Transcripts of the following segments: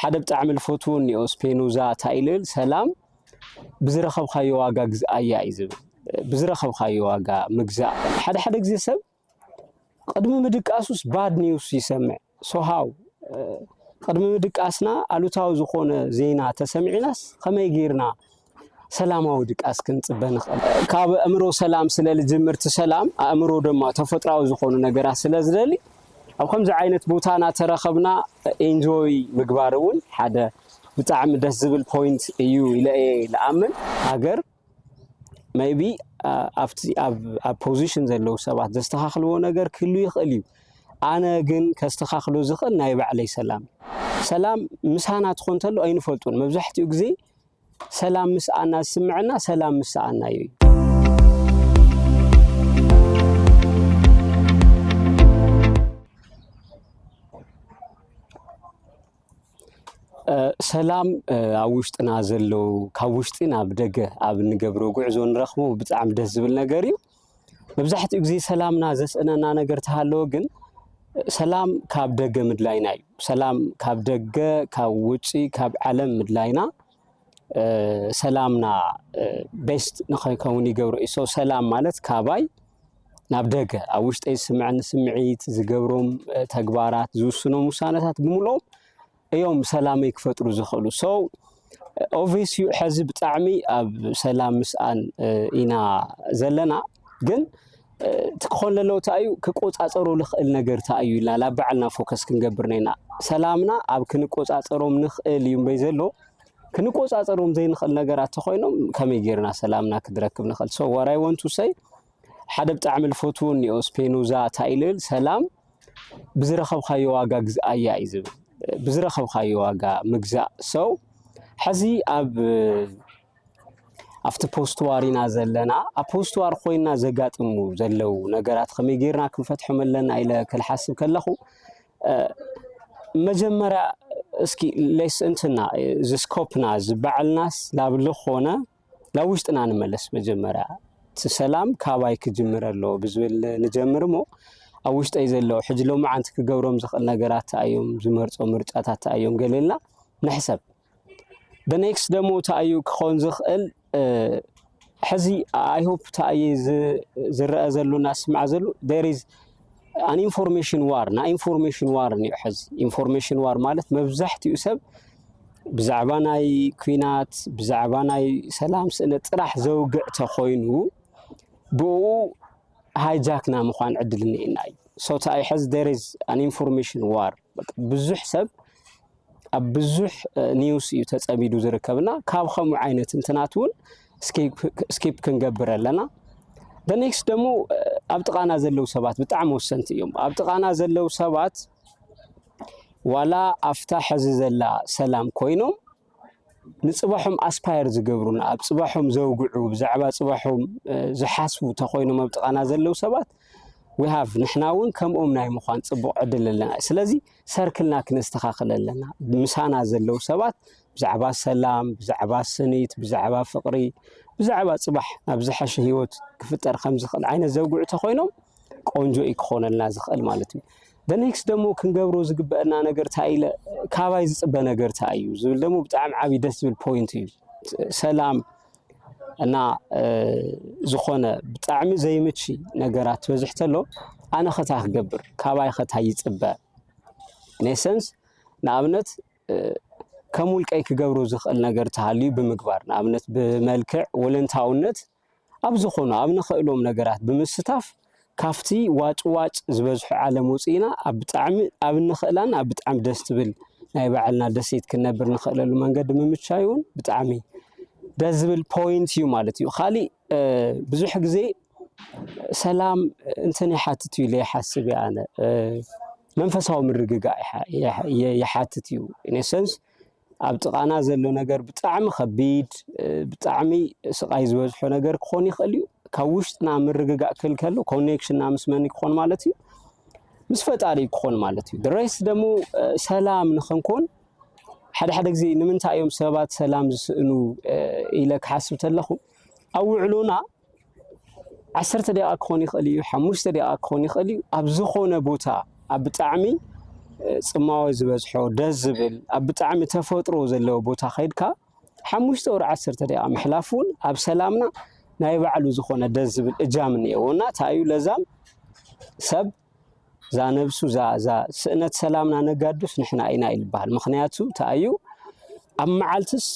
ሓደ ብጣዕሚ ልፈትዎ እኒኦ ስፔኖዛ እንታይ ኢልብል፣ ሰላም ብዝረኸብካዮ ዋጋ ግዝኣያ እዩ ዝብል። ብዝረኸብካዮ ዋጋ ምግዛእ። ሓደ ሓደ ግዜ ሰብ ቅድሚ ምድቃሱስ ባድ ኒውስ ይሰምዕ። ሶሃው ቅድሚ ምድቃስና ኣሉታዊ ዝኾነ ዜና ተሰሚዕናስ ከመይ ጌርና ሰላማዊ ድቃስ ክንጽበ ንኽእል? ካብ ኣእምሮ ሰላም ስለ ልጅምር፣ እቲ ሰላም ኣእምሮ ድማ ተፈጥራዊ ዝኾኑ ነገራት ስለ ዝደሊ፣ ኣብ ከምዚ ዓይነት ቦታ እናተረኸብና ኤንጆይ ምግባር እውን ሓደ ብጣዕሚ ደስ ዝብል ፖይንት እዩ ኢለ እየ ልኣምን። ሃገር maybe ኣብቲ ኣብ ፖዚሽን ዘለዉ ሰባት ዘስተኻኽልዎ ነገር ክህሉ ይኽእል እዩ። ኣነ ግን ከስተኻኽሎ ዝኽእል ናይ ባዕለይ ሰላም። ሰላም ምሳና ትኾን ተሎ ኣይንፈልጡን። መብዛሕትኡ ግዜ ሰላም ምስኣና ዝስምዐና ሰላም ምስኣና እዩ። ሰላም ኣብ ውሽጥና ዘለዉ፣ ካብ ውሽጢ ናብ ደገ ኣብ እንገብሮ ጉዕዞ ንረኽቦ ብጣዕሚ ደስ ዝብል ነገር እዩ። መብዛሕትኡ ግዜ ሰላምና ዘስእነና ነገር ተሃለወ ግን ሰላም ካብ ደገ ምድላይና እዩ። ሰላም ካብ ደገ፣ ካብ ውጪ፣ ካብ ዓለም ምድላይና ሰላምና ቤስት ንኸይከውን ይገብሮ እዩ። ሰላም ማለት ካባይ ናብ ደገ ኣብ ውሽጠይ ዝስምዐኒ ስምዒት፣ ዝገብሮም ተግባራት፣ ዝውስኖም ውሳነታት ብምልኦም እዮም ሰላመይ ክፈጥሩ ዝኽእሉ። So ኦቪስ እዩ። ሕዚ ብጣዕሚ ኣብ ሰላም ምስኣን ኢና ዘለና፣ ግን እቲ ክኾን ለለዎ እንታይ እዩ፣ ክቆፃፀሮ ልኽእል ነገር እንታይ እዩ ኢልና ላብ ባዕልና ፎከስ ክንገብር ነና። ሰላምና ኣብ ክንቆፃፀሮም ንኽእል እዩ እምበይ ዘሎ ክንቆፃፀሮም ዘይንኽእል ነገራት ተኾይኖም ከመይ ጌርና ሰላምና ክድረክብ ንኽእል? So what I want to say፣ ሓደ ብጣዕሚ ልፈትዎ እኒኦ ስፔኖዛ እንታይ ኢልብል፣ ሰላም ብዝረኸብካዮ ዋጋ ግዝኣያ እዩ ዝብል። ብዝረኸብካዮ ዋጋ ምግዛእ። So ሕዚ ኣብ ኣብቲ ፖስት ዋር ኢና ዘለና። ኣብ ፖስት ዋር ኮይና ዘጋጥሙ ዘለዉ ነገራት ከመይ ጌርና ክንፈትሖም ኣለና ኢለ ክልሓስብ ከለኹ መጀመርያ እስኪ ሌስ እንትና ዝስኮፕና ዝበዓልናስ ላብ ልኾነ ላብ ውሽጥና ንመለስ። መጀመርያ እቲ ሰላም ካባይ ክጅምር ኣለዎ ብዝብል ንጀምር እሞ ኣብ ውሽጠይ ዘለዉ ሕጂ ሎማዓንቲ ክገብሮም ዝኽእል ነገራት እንታይ እዮም፣ ዝመርጾ ምርጫታት እንታይ እዮም ገሌልና ንሕሰብ። The next ደሞ እንታይ እዩ ክኾን ዝኽእል? ሕዚ I hope እንታይ እዩ ዝረአ ዘሎና ዝስማዕ ዘሎ there is an information war፣ ናይ ኢንፎርሜሽን ዋር እዩ። ሕዚ ኢንፎርሜሽን ዋር ማለት መብዛሕትኡ ሰብ ብዛዕባ ናይ ኲናት፣ ብዛዕባ ናይ ሰላም ስእነት ጥራሕ ዘውግዕ ተኾይኑ ብኡ ሃይጃክና ምዃን ዕድል እኒኤና እዩ። So እንታይ ሕዚ there is an information war፣ ብዙሕ ሰብ ኣብ ብዙሕ ኒውስ እዩ ተጸሚዱ ዝርከብና። ካብ ከምኡ ዓይነት እንትናት እውን ስኪፕ ክንገብር ኣለና። The next ደሞ ኣብ ጥቓና ዘለዉ ሰባት ብጣዕሚ ወሰንቲ እዮም። ኣብ ጥቓና ዘለዉ ሰባት ዋላ ኣብታ ሕዚ ዘላ ሰላም ኮይኖም ንጽባሖም ኣስፓየር ዝገብሩና፣ ኣብ ጽባሖም ዘውግዑ፣ ብዛዕባ ጽባሖም ዝሓስቡ ተኾይኖም ኣብ ጥቓና ዘለዉ ሰባት we have ንሕና እውን ከምኦም ናይ ምዃን ጽቡቕ ዕድል ኣለና። ስለዚ ሰርክልና ክነስተኻኽል ኣለና። ምሳና ዘለዉ ሰባት ብዛዕባ ሰላም፣ ብዛዕባ ስኒት፣ ብዛዕባ ፍቕሪ፣ ብዛዕባ ጽባሕ ናብ ዝሓሸ ህይወት ክፍጠር ከም ዝኽእል ዓይነት ዘውግዑ ተኾይኖም ቆንጆ እዩ ክኾነልና ዝኽእል ማለት እዩ። The next ደሞ ክንገብሮ ዝግበአና ነገር እንታይ ኢለ ካባይ ዝጽበ ነገር እንታይ እዩ ዝብል ደሞ ብጣዕሚ ዓብዪ ደስ ዝብል ፖይንት እዩ። ሰላም እና ዝኾነ ብጣዕሚ ዘይምቺ ነገራት ትበዝሕ ተሎ ኣነ ኸታ ክገብር ካባይ ኸታ ይጽበ። In essence ንኣብነት ከም ውልቀይ ክገብሮ ዝኽእል ነገር ተሃልዩ ብምግባር ንኣብነት ብመልክዕ ወለንታውነት ኣብ ዝኾኑ ኣብ ንኽእሎም ነገራት ብምስታፍ ካብቲ ዋጭ ዋጭ ዝበዝሖ ዓለም ወፂእና ኣብ ብጣዕሚ ኣብ እንኽእላን ኣብ ብጣዕሚ ደስ ትብል ናይ ባዕልና ደሴት ክንነብር ንኽእለሉ መንገዲ ምምቻይ እውን ብጣዕሚ ደስ ዝብል ፖይንት እዩ ማለት እዩ። ካሊእ ብዙሕ ግዜ ሰላም እንትን ይሓትት እዩ ኢለ ይሓስብ እየ ኣነ። መንፈሳዊ ምርግጋእ ይሓትት እዩ። In essence ኣብ ጥቓና ዘሎ ነገር ብጣዕሚ ከቢድ ብጣዕሚ ስቓይ ዝበዝሖ ነገር ክኾን ይኽእል እዩ። ካብ ውሽጥና ምርግጋእ ክህልከሉ ኮኔክሽንና ምስ መን ክኾን ማለት እዩ? ምስ ፈጣሪ ክኾን ማለት እዩ። The rest ደሞ ሰላም ንኽንኮን ሓደ ሓደ ግዜ ንምንታይ እዮም ሰባት ሰላም ዝስእኑ ኢለ ክሓስብ ተለኹ ኣብ ውዕሎና ዓሰርተ ደቂቃ ክኾን ይኽእል እዩ፣ ሓሙሽተ ደቂቃ ክኾን ይኽእል እዩ። ኣብ ዝኾነ ቦታ ኣብ ብጣዕሚ ጽማዊ ዝበዝሖ ደስ ዝብል ኣብ ብጣዕሚ ተፈጥሮ ዘለዎ ቦታ ከይድካ ሓሙሽተ ወር ዓሰርተ ደቂቃ ምሕላፍ እውን ኣብ ሰላምና ናይ ባዕሉ ዝኾነ ደስ ዝብል እጃም እኒአዎ እና እንታይ እዩ ለዛም ሰብ እዛ ነብሱ እዛ እዛ ስእነት ሰላምና ነጋዱስ ንሕና ኢና ይልበሃል። ምክንያቱ እንታይ እዩ ኣብ መዓልትስ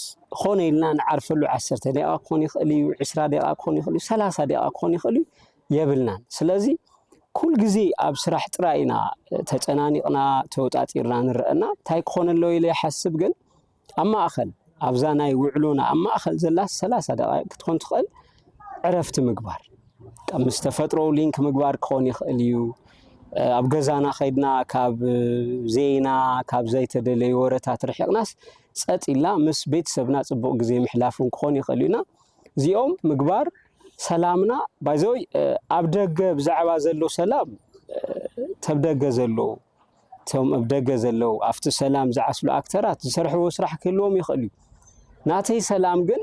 ኾነ ኢልና ንዓርፈሉ ዓሰርተ ደቂቃ ክኾን ይኽእል እዩ፣ ዕስራ ደቂቃ ክኾን ይኽእል እዩ፣ ሰላሳ ደቂቃ ክኾን ይኽእል እዩ የብልናን። ስለዚ ኩል ግዜ ኣብ ስራሕ ጥራይ ኢና ተጨናኒቕና ተወጣጢርና ንረአና እንታይ ክኾን ኣለዎ ኢለ ይሓስብ ግን ኣብ ማእኸል ኣብዛ ናይ ውዕሎና ኣብ ማእኸል ዘላ ሰላሳ ደቂቕ ክትኮን ትኽእል ዕረፍቲ ምግባር ምስ ተፈጥሮ ሊንክ ምግባር ክኾን ይኽእል እዩ። ኣብ ገዛና ከይድና ካብ ዜና ካብ ዘይተደለዩ ወረታት ርሒቕናስ ጸጥ ኢልና ምስ ቤተሰብና ጽቡቕ ግዜ ምሕላፍ እውን ክኾን ይኽእል እዩና እዚኦም ምግባር ሰላምና ባይዘወይ ኣብ ደገ ብዛዕባ ዘሎ ሰላም ተብ ደገ ዘለዉ እቶም ኣብ ደገ ዘለዉ ኣብቲ ሰላም ዝዓስሉ ኣክተራት ዝሰርሕዎ ስራሕ ክህልዎም ይኽእል እዩ። ናተይ ሰላም ግን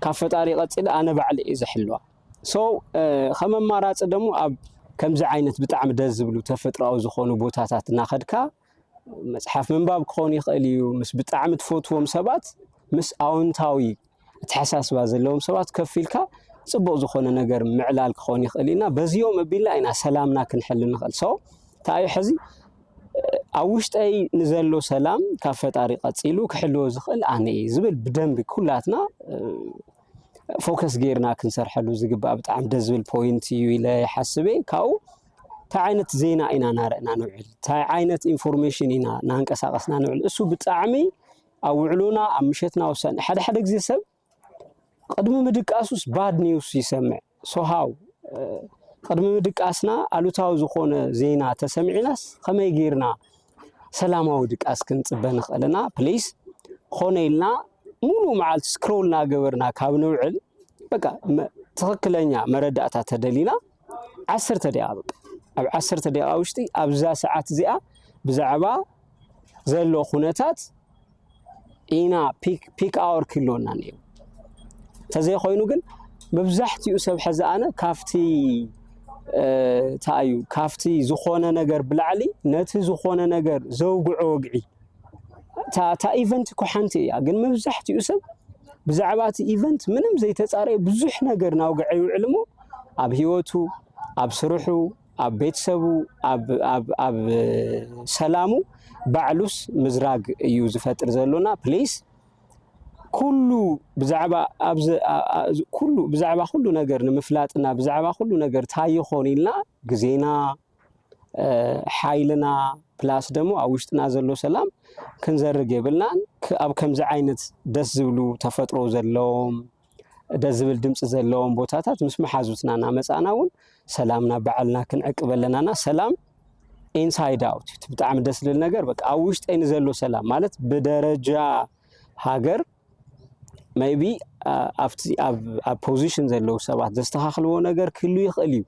ካብ ፈጣሪ ቀፂለ ኣነ ባዕለ እየ ዝሕልዋ። ሶ ከም ኣማራፂ ደሞ ኣብ ከምዚ ዓይነት ብጣዕሚ ደስ ዝብሉ ተፈጥሮኣዊ ዝኾኑ ቦታታት እናኸድካ መፅሓፍ ምንባብ ክኸውን ይኽእል እዩ። ምስ ብጣዕሚ ትፈትዎም ሰባት ምስ ኣውንታዊ ኣተሓሳስባ ዘለዎም ሰባት ከፍ ኢልካ ፅቡቕ ዝኾነ ነገር ምዕላል ክኸውን ይኽእል ኢና። በዚኦም ኣቢልና ኢና ሰላምና ክንሕል ንኽእል። ሶ እንታይ እዩ ሕዚ ኣብ ውሽጠይ ንዘሎ ሰላም ካብ ፈጣሪ ቀፂሉ ክሕልዎ ዝኽእል ኣነ እየ ዝብል ብደንቢ ኩላትና ፎከስ ገይርና ክንሰርሐሉ ዝግባእ ብጣዕሚ ደስ ዝብል ፖይንት እዩ ኢለ ይሓስብ እየ። ካብኡ እንታይ ዓይነት ዜና ኢና ናረእና ንውዕል፣ እንታይ ዓይነት ኢንፎርሜሽን ኢና ናንቀሳቀስና ንውዕል፣ እሱ ብጣዕሚ ኣብ ውዕሎና ኣብ ምሸትና ወሳኒ። ሓደ ሓደ ግዜ ሰብ ቅድሚ ምድቃሱስ ባድ ኒውስ ይሰምዕ። ሶሃው ቅድሚ ምድቃስና ኣሉታዊ ዝኾነ ዜና ተሰሚዕናስ ከመይ ገይርና ሰላማዊ ድቃስ ክንፅበ ንኽእልና ፕሊስ ኾነ ኢልና ሙሉ መዓልቲ ስክሮል እናገበርና ካብ ንውዕል በቃ ትኽክለኛ መረዳእታ ተደሊና ዓሰርተ ደቂቃ በቃ ኣብ ዓሰርተ ደቂቃ ውሽጢ ኣብዛ ሰዓት እዚኣ ብዛዕባ ዘሎ ኩነታት ኢና ፒክ ኣወር ክህልወና ነይሩ። እንተዘይኮይኑ ግን መብዛሕትኡ ሰብ ሕዚ ኣነ ካብቲ እንታይ እዩ ካብቲ ዝኾነ ነገር ብላዕሊ ነቲ ዝኾነ ነገር ዘውግዖ ወግዒ እታ ኢቨንት እኮ ሓንቲ እያ፣ ግን መብዛሕትኡ ሰብ ብዛዕባ እቲ ኢቨንት ምንም ዘይተፃረየ ብዙሕ ነገር ናውግዐ ይውዕል እሞ ኣብ ህይወቱ ኣብ ስርሑ ኣብ ቤተሰቡ ኣብ ሰላሙ ባዕሉስ ምዝራግ እዩ ዝፈጥር ዘሎና ፕሊስ ኩሉ ብዛዕባ ኣብዚ ኩሉ ብዛዕባ ኩሉ ነገር ንምፍላጥና ብዛዕባ ኩሉ ነገር እንታይ ይኾን ኢልና ግዜና ሓይልና ፕላስ ደሞ ኣብ ውሽጥና ዘሎ ሰላም ክንዘርግ የብልናን። ኣብ ከምዚ ዓይነት ደስ ዝብሉ ተፈጥሮ ዘለዎም ደስ ዝብል ድምፂ ዘለዎም ቦታታት ምስ መሓዙትና እናመፃእና እውን ሰላምና ባዕልና ክንዕቅብ ኣለናና። ሰላም ኢንሳይድ ኣውት ብጣዕሚ ደስ ዝብል ነገር በቃ ኣብ ውሽጠይ ንዘሎ ሰላም ማለት ብደረጃ ሃገር maybe ኣብቲ ኣብ ፖዚሽን ዘለዉ ሰባት ዘስተኻኽልዎ ነገር ክህሉ ይኽእል እዩ።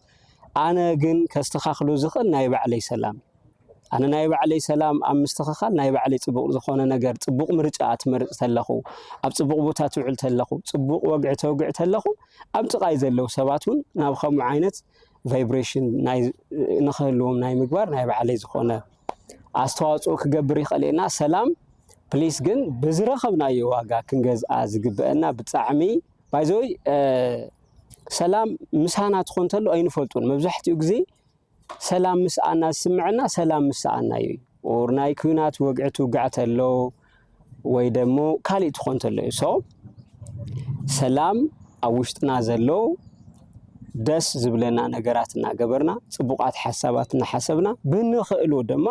ኣነ ግን ከስተኻኽሎ ዝኽእል ናይ ባዕለይ ሰላም ኣነ ናይ ባዕለይ ሰላም ኣብ ምስትኽኻል ናይ ባዕለይ ፅቡቕ ዝኾነ ነገር ፅቡቕ ምርጫ ትመርፅ ተለኹ ኣብ ፅቡቕ ቦታ ትውዕል ተለኹ ፅቡቕ ወግዒ ተውግዒ ተለኹ ኣብ ጥቓይ ዘለዉ ሰባት እውን ናብ ከምኡ ዓይነት ቫይብሬሽን ንኽህልዎም ናይ ምግባር ናይ ባዕለይ ዝኾነ ኣስተዋፅኦ ክገብር ይኽእል እየ እና ሰላም ፕሊስ ግን ብዝረኸብናዮ ዋጋ ክንገዝኣ ዝግበአና ብጣዕሚ ባይዘወይ ሰላም ምሳና ትኾን ተሎ ኣይንፈልጡን መብዛሕትኡ ግዜ ሰላም ምስኣና ዝስምዐና ሰላም ምስኣና እዩ ኦር ናይ ኩናት ወግዒ ትውጋዕ ተሎ ወይ ደሞ ካሊእ ትኾን ተሎ እዩ ሶ ሰላም ኣብ ውሽጥና ዘሎ ደስ ዝብለና ነገራት እናገበርና ፅቡቃት ሓሳባት እናሓሰብና ብንኽእሎ ድማ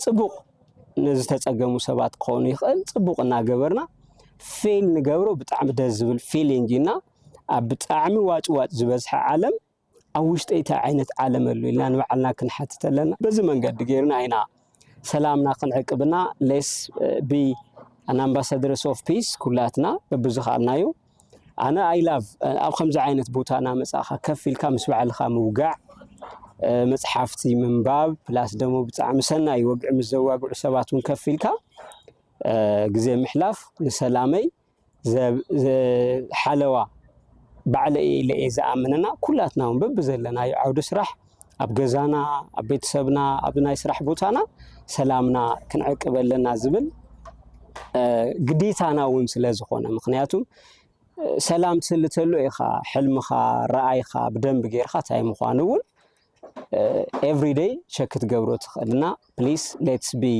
ፅቡቕ ንዝተፀገሙ ሰባት ክኾኑ ይኽእል ፅቡቕ እናገበርና ፊል ንገብሮ ብጣዕሚ ደስ ዝብል ፊሊንግ እና ኣብ ብጣዕሚ ዋጭዋጭ ዝበዝሐ ዓለም ኣብ ውሽጠይ እንታይ ዓይነት ዓለም ኣሎ ኢልና ንባዕልና ክንሓትት ኣለና በዚ መንገዲ ገይርና ኢና ሰላምና ክንዕቅብና let's be an ambassadors of peace ኩላትና በብዝኽኣልናዮ ኣነ I love ኣብ ከምዚ ዓይነት ቦታ እናመፃእኻ ከፍ ኢልካ ምስ ባዕልኻ ምውጋዕ መፅሓፍቲ ምንባብ ፕላስ ደሞ ብጣዕሚ ሰናይ ወግዒ ምስ ዘዋግዑ ሰባት እውን ከፍ ኢልካ ግዜ ምሕላፍ ንሰላመይ ሓለዋ ባዕለ እየ ኢለ እየ ዝኣምንና ኩላትና እውን በብዘለናዮ ዓውዲ ስራሕ ኣብ ገዛና ኣብ ቤተሰብና ኣብ ናይ ስራሕ ቦታና ሰላምና ክንዕቅብ ኣለና ዝብል ግዴታና እውን ስለ ዝኾነ፣ ምክንያቱም ሰላም ትህሉ ተሎ ኢኻ ሕልምኻ፣ ራእይኻ ብደንብ ጌርካ እንታይ ምዃኑ እውን everyday check ክትገብሮ ትኽእል። እና please let's be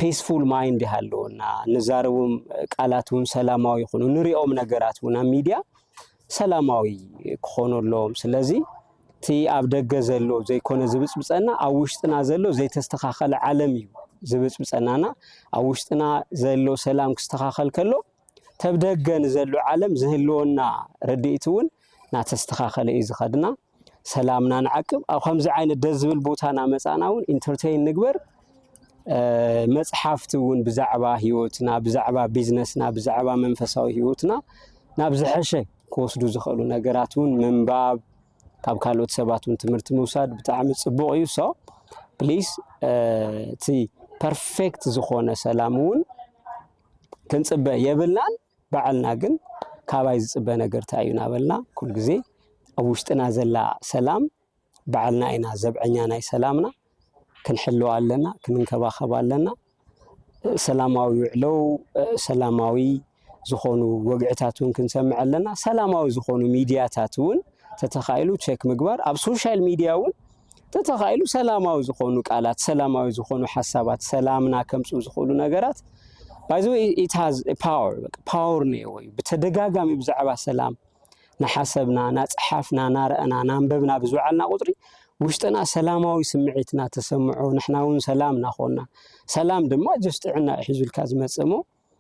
peaceful mind ይሃለወና። ንዛረቦም ቃላት እውን ሰላማዊ ይኹኑ፣ ንሪኦም ነገራት እውን ኣብ ሚድያ ሰላማዊ ክኾኑ ኣለዎም። ስለዚ እቲ ኣብ ደገ ዘሎ ዘይኮነ ዝብፅብፀና፣ ኣብ ውሽጥና ዘሎ ዘይተስተኻኸለ ዓለም እዩ ዝብፅብፀናና። ኣብ ውሽጥና ዘሎ ሰላም ክስተኻኸል ከሎ፣ ተብ ደገ ንዘሎ ዓለም ዝህልወና ርድኢት እውን እናተስተኻኸለ እዩ ዝኸድና። ሰላምና ንዓቅብ። ኣብ ከምዚ ዓይነት ደስ ዝብል ቦታ እናመፃና እውን ኢንተርቴይን ንግበር። መፅሓፍቲ እውን ብዛዕባ ህይወትና፣ ብዛዕባ ቢዝነስና፣ ብዛዕባ መንፈሳዊ ህይወትና ናብ ዝሐሸ ክወስዱ ዝኽእሉ ነገራት እውን ምንባብ፣ ካብ ካልኦት ሰባት እውን ትምህርቲ ምውሳድ ብጣዕሚ ፅቡቕ እዩ። So please እቲ ፐርፌክት ዝኾነ ሰላም እውን ክንፅበ የብልናን። ባዕልና ግን ካባይ ዝፅበ ነገር እንታይ እዩ እናበልና ኩሉ ግዜ ኣብ ውሽጥና ዘላ ሰላም ባዕልና ኢና ዘብዐኛ ናይ ሰላምና። ክንሕልዋ ኣለና፣ ክንንከባኸብ ኣለና። ሰላማዊ ውዕለው፣ ሰላማዊ ዝኾኑ ወግዕታት እውን ክንሰምዕ ኣለና። ሰላማዊ ዝኾኑ ሚድያታት እውን ተተኻኢሉ ቼክ ምግባር፣ ኣብ ሶሻል ሚድያ እውን ተተኻኢሉ ሰላማዊ ዝኾኑ ቃላት፣ ሰላማዊ ዝኾኑ ሓሳባት፣ ሰላምና ከምፅኡ ዝኽእሉ ነገራት። By the way, it has a power፣ ፓወር ነይዎ እዩ። ብተደጋጋሚ ብዛዕባ ሰላም ናሓሰብና፣ ናፀሓፍና፣ ናረኣና፣ ናንበብና ብዝወዓልና ቁፅሪ ውሽጥና ሰላማዊ ስምዒት እናተሰምዖ፣ ንሕና እውን ሰላም እናኾንና። ሰላም ድማ ጀስት ጥዕና እዩ ሒዙልካ ዝመፅእ እሞ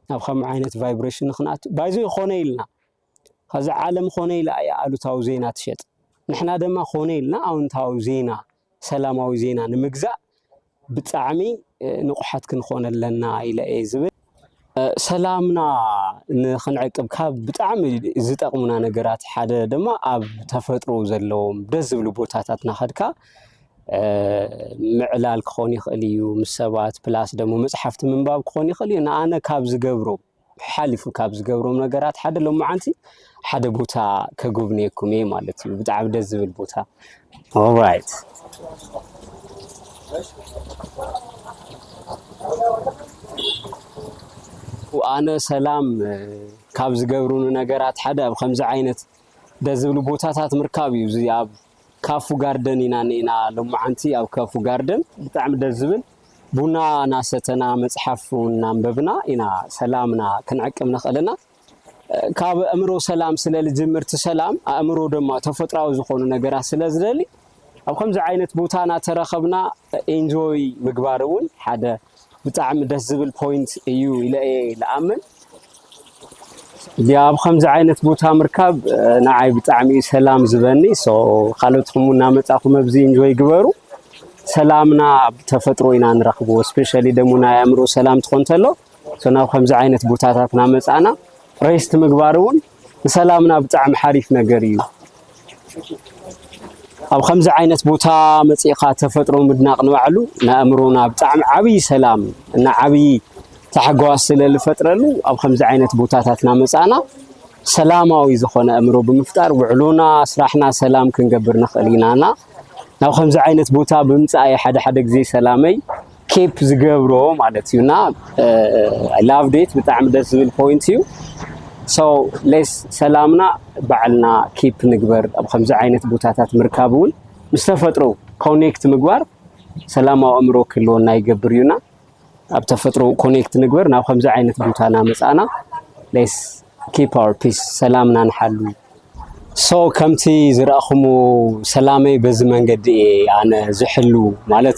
ናብ ከምኡ ዓይነት ቫይብሬሽን ንክንኣቱ ባይዞ ኮነ ኢልና፣ ከዚ ዓለም ኮነ ኢላ እያ ኣሉታዊ ዜና ትሸጥ። ንሕና ድማ ኮነ ኢልና ኣውንታዊ ዜና፣ ሰላማዊ ዜና ንምግዛእ ብጣዕሚ ንቑሓት ክንኾን ኣለና ኢለ እየ ዝብል። ሰላምና ንክንዕቅብ ካብ ብጣዕሚ ዝጠቕሙና ነገራት ሓደ ድማ ኣብ ተፈጥሮ ዘለዎም ደስ ዝብሉ ቦታታት ናኸድካ ምዕላል ክኾን ይኽእል እዩ ምስ ሰባት፣ ፕላስ ደግሞ መፅሓፍቲ ምንባብ ክኾን ይኽእል እዩ። ንኣነ ካብ ዝገብሮም፣ ሓሊፉ ካብ ዝገብሮም ነገራት ሓደ ሎማዓንቲ ሓደ ቦታ ከጉብንየኩም እየ ማለት እዩ። ብጣዕሚ ደስ ዝብል ቦታ። Alright። ኣነ ሰላም ካብ ዝገብሩኒ ነገራት ሓደ ኣብ ከምዚ ዓይነት ደስ ዝብሉ ቦታታት ምርካብ እዩ። እዚ ኣብ ካፉ ጋርደን ኢና እኒና ሎማዓንቲ። ኣብ ካፉ ጋርደን ብጣዕሚ ደስ ዝብል ቡና እናሰተና መፅሓፍ እውን እናንበብና ኢና ሰላምና ክንዕቅብ ንኽእልና። ካብ ኣእምሮ ሰላም ስለ ዝጅምር እቲ ሰላም ኣእምሮ ድማ ተፈጥራዊ ዝኾኑ ነገራት ስለ ዝደሊ ኣብ ከምዚ ዓይነት ቦታ እናተረኸብና ኢንጆይ ምግባር እውን ሓደ ብጣዕሚ ደስ ዝብል ፖይንት እዩ ኢለ እየ ዝኣምን። ያው ኣብ ከምዚ ዓይነት ቦታ ምርካብ ንዓይ ብጣዕሚ እዩ ሰላም ዝበኒ። ሶ ካልኦትኩም እናመፃኹም ኣብዚ ኢንጆይ ግበሩ። ሰላምና ኣብ ተፈጥሮ ኢና ንረኽቦ። ስፔሻሊ ደሞ ናይ ኣእምሮ ሰላም ትኾን ተሎ፣ ሶ ናብ ከምዚ ዓይነት ቦታታት እናመፃና ሬስት ምግባር እውን ንሰላምና ብጣዕሚ ሓሪፍ ነገር እዩ። ኣብ ከምዚ ዓይነት ቦታ መፂእኻ ተፈጥሮ ምድናቕ ንባዕሉ ንኣእምሮና ብጣዕሚ ዓብዪ ሰላም እና ዓብዪ ታሕጓስ ስለ ዝፈጥረሉ ኣብ ከምዚ ዓይነት ቦታታት እናመፃና ሰላማዊ ዝኾነ ኣእምሮ ብምፍጣር ውዕሎና ስራሕና ሰላም ክንገብር ንኽእል ኢና። እና ናብ ከምዚ ዓይነት ቦታ ብምፃእ ሓደ ሓደ ግዜ ሰላመይ ኬፕ ዝገብሮ ማለት እዩ። እና ላቭ ዴት ብጣዕሚ ደስ ዝብል ፖይንት እዩ። ሶ ሌስ ሰላምና ባዕልና ኪፕ ንግበር። ኣብ ከምዚ ዓይነት ቦታታት ምርካብ እውን ምስ ተፈጥሮ ኮኔክት ምግባር ሰላማዊ ኣእምሮ ክህልወና ይገብር እዩና። ኣብ ተፈጥሮ ኮኔክት ንግበር። ናብ ከምዚ ዓይነት ቦታ እናመፃእና ሌስ ኪፕ ኣወር ፒስ፣ ሰላምና ንሓሉ። ሶ ከምቲ ዝረእኹሙ ሰላመይ በዚ መንገዲ እየ ኣነ ዝሕሉ። ማለት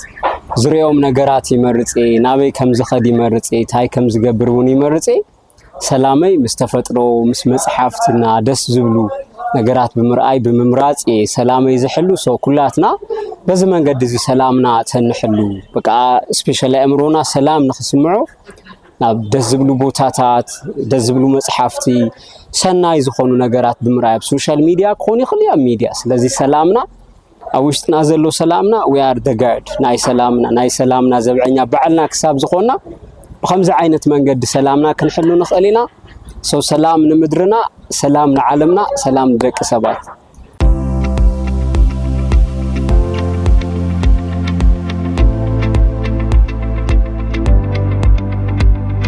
ዝሪኦም ነገራት ይመርፅ እየ፣ ናበይ ከም ዝኸድ ይመርፅ እየ፣ እንታይ ከም ዝገብር እውን ይመርፅ እየ። ሰላመይ ምስ ተፈጥሮ፣ ምስ መፅሓፍትና ደስ ዝብሉ ነገራት ብምርኣይ ብምምራፅ እየ ሰላመይ ዝሕሉ። ሶ ኩላትና በዚ መንገዲ እዚ ሰላምና ተንሕሉ። በቃ ስፔሻሊ ኣእምሮና ሰላም ንክስምዖ ናብ ደስ ዝብሉ ቦታታት፣ ደስ ዝብሉ መፅሓፍቲ፣ ሰናይ ዝኾኑ ነገራት ብምርኣይ ኣብ ሶሻል ሚድያ ክኾን ይኽእል እዩ ኣብ ሚድያ። ስለዚ ሰላምና ኣብ ውሽጥና ዘሎ ሰላምና we are the guard ናይ ሰላምና ናይ ሰላምና ዘብዐኛ ባዕልና ክሳብ ዝኾንና ብኸምዚ ዓይነት መንገዲ ሰላምና ክንሕሉ ንኽእል ኢና። ሶ ሰላም ንምድርና፣ ሰላም ንዓለምና፣ ሰላም ንደቂ ሰባት።